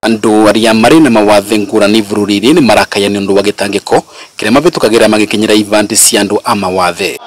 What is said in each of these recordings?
Andu aria mari na mawathe ngurani bururi-ini ni marakaya ni undu wa gitangiko kiria mavitukagira magikinyira ivandi cia andu a mawathe.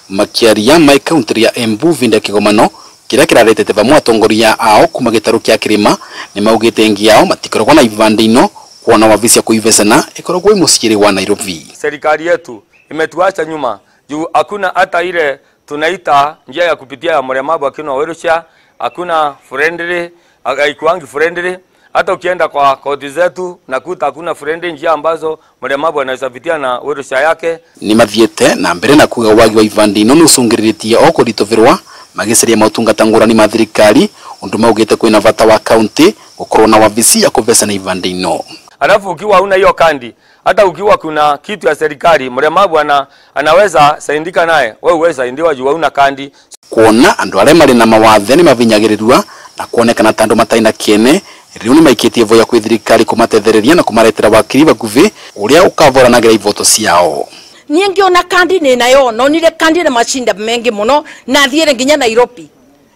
Makiaria mai kaunti ya Embu vinda kigomano kiria kiraretete vamwe atongoria ao kuma gitaru kia kirima ni maugite ngi yao matikoragwo na ivandi ino kuona wavisi ya kuivesana ikoragwo imuciiri wa Nairobi. Serikali yetu imetuacha nyuma juu hakuna hata ile tunaita njia ya kupitia ya mlemavu akina wheelchair, hakuna friendly, haikuangi friendly. Hata ukienda kwa koti zetu nakuta hakuna friendly njia ambazo mlemavu anaweza pitia na wheelchair yake. Ni mathiete na mbere na kuga wagi wa ivandi ino nucungiritie o kuritovirwa magiceria mautungata ngurani ma thirikari undu maugite kwina vata wa kaunti gukorwo na wavisi ya kuvesana ivandi ino. Alafu ukiwa huna hiyo kandi, hata ukiwa kuna kitu ya serikali mlemavu anaweza saindika naye, wewe uweza saindiwa juu huna kandi. Kuona andu aria mari na mawathe ni mavinyagirirwa na kuonekana ta andu matai na kiene riu ni maikitie voya kwi thirikari kumatethereria na kumaretera wakiri bakuvi uria ukavoranagira ivoto ciao. Nie ngiona kandi ni nayo nonire kandi na machinda mengi muno na thiire nginya Nairobi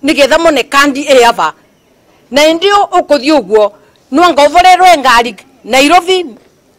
nigetha mone kandi ava na ndio ukuthii uguo no ngovorerwe ngari Nairobi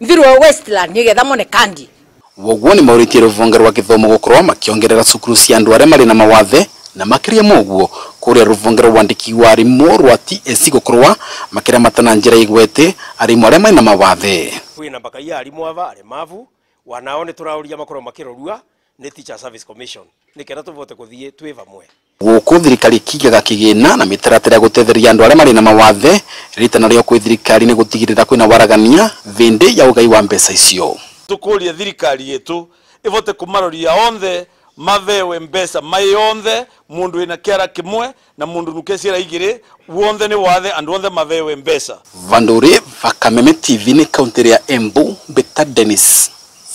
mthirwo Westland nigetha mone kandi. Woguo ni mauritie ruvonge rwa kithomo gukorwo makiongerera cukuru cia andu aria mari na mawathe na makiria moguo kuria ruvonge rwa wandiki wa arimu rwa TSC gukorwa makiramata na njira igwete arimu aria mari na mawathe. Kwina mpaka ya arimu ava aremavu wanao ni turauria makorwo makirorua ni Teacher Service Commission nikenda tuvote kuthie twi vamwe. Guku thirikari kigaga kigina na mitaratara ya gutetheria andu aria mari na mawathe ritana rio kwi thirikari ni gutigirira kwina waragania vindi ya ugai wa mbeca icio. Tukuria thirikari yetu ivote kumaroria onthe mavewe mbeca mai onthe mundu wina kiara kimwe na mundu nuke ciara igiri wonthe ni wathe andu onthe mavewe mbeca. Vanduri Vakameme TV ni kaunti ya Embu Beta Dennis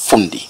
Fundi.